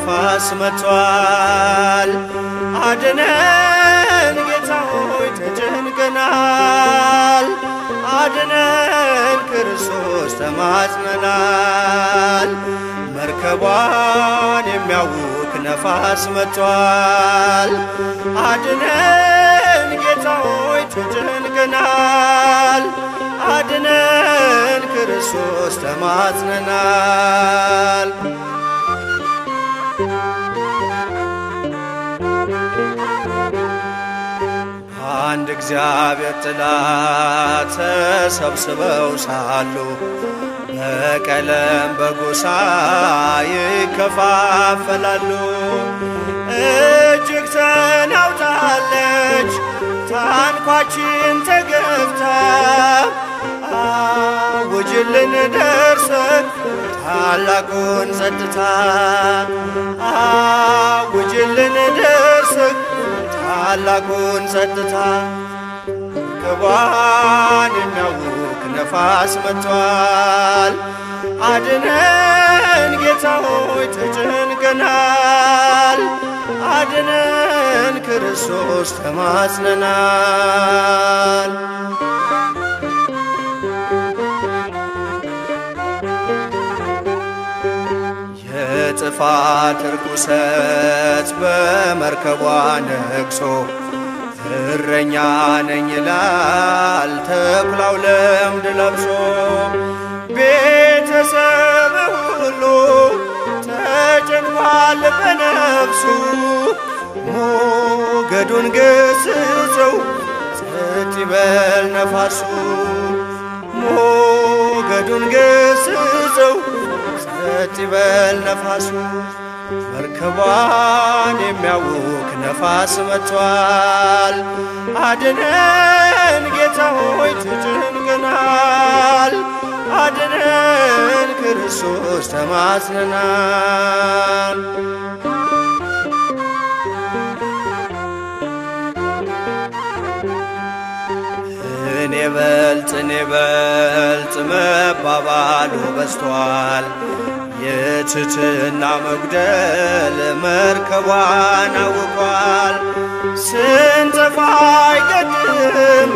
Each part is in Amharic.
ነፋስ መጥቷል። አድነን ጌታ ሆይ ተጨንቀናል። አድነን ክርስቶስ ተማጽነናል። መርከቧን የሚያውክ ነፋስ መጥቷል። አድነን ጌታ ሆይ ተጨንቀናል። አድነን ክርስቶስ ተማጽነናል። አንድ እግዚአብሔር ጥላ ተሰብስበው ሳሉ በቀለም በጎሳ ይከፋፈላሉ። እጅግ ተናውጣለች ታንኳችን ተገፍታ፣ አውጅልን ደርሰን ታላቁን ጸጥታ። አውጅልን ደርሰን ታላቁን ጸጥታ። መርከቧን የሚያውክ ነፋስ መጥቷል። አድነን ጌታ ሆይ ተጨንቀናል። አድነን ክርስቶስ ተማጽነናል። የጥፋት ርኩሰት በመርከቧ ነግሶ እረኛ ነኝ ይላል ተኩላው ለምድ ለብሶ። ቤተሰብ ሁሉ ተጨንቋል በነፍሱ፣ ሞገዱን ገስጸው ጸጥ ይበል ነፋሱ። ሞገዱን ገስጸው ጸጥ ይበል ነፋሱ። መርከቧን የሚያውክ ነፋስ መጥቷል። አድነን ጌታ ሆይ ተጨንቀናል። አድነን ክርስቶስ ተማጽነናል። እኔ በልጥ እኔ በልጥ መባባሉ በዝቷል። የትትና መጉደል መርከቧን አውቋል። ስንጠፋ አይገድም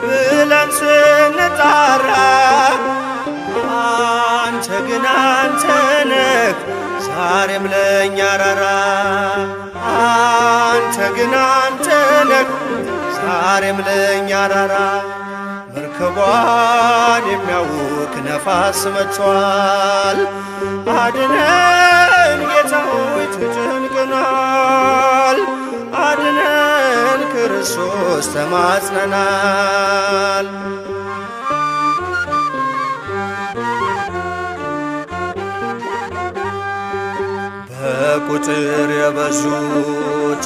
ብለን ስንጣራ፣ አንተ ግን አንተ ነህ ዛሬም ለእኛ ራራ። አንተ ግን አንተ ነህ ዛሬም ለእኛ ራራ። መርከቧን የሚያውክ ነፋስ መጥቷል። አድነን ጌታ ሆይ ተጨንቀናል። አድነን ክርስቶስ ተማጽነናል። በቁጥር የበዙ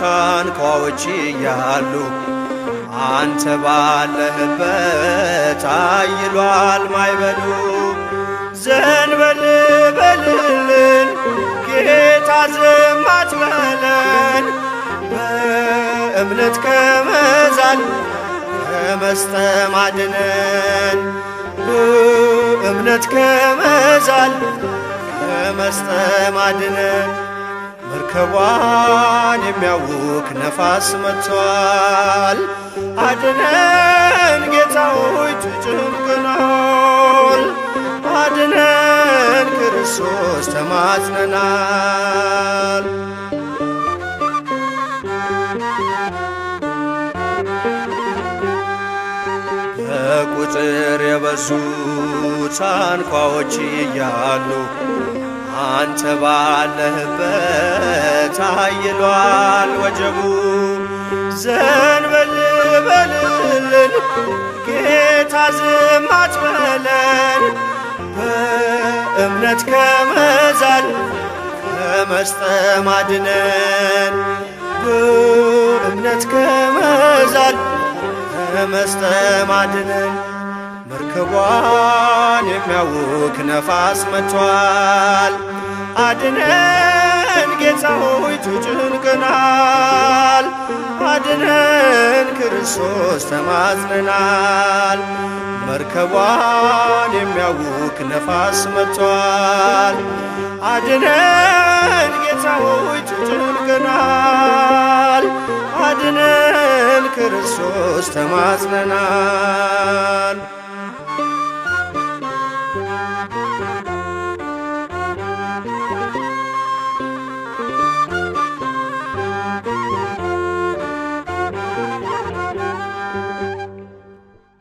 ታንኳዎች እያሉ አንተ ባለህበት አይሏል ማይበሉ። ዘንበል በልልን ጌታ ዝም አትበለን፣ በእምነት ከመዛል ከመስጠም አድነን። በእምነት ከመዛል ከመስጠም አድነን። መርከቧን የሚያውክ ነፋስ መጥቷል። አድነን ጌታ ሆይ ተጨንቀናል። አድነን ክርስቶስ ተማጽነናል። በቁጥር የበዙ ታንኳዎች እያሉ አንተ ባለህበት አይሏል ወጀቡ። ዘንበል በልልን ጌታ ዝም አትበለን፣ በእምነት ከመዛል ከመስጠም አድነን። በእምነት ከመዛል ከመስጠም አድነን። መርከቧን የሚያውክ ነፋስ መጥቷል። አድነን ጌታ ሆይ ተጨንቀናል። አድነን ክርስቶስ ተማጽነናል። መርከቧን የሚያውክ ነፋስ መጥቷል። አድነን ጌታ ሆይ ተጨንቀናል። አድነን ክርስቶስ ተማጽነናል።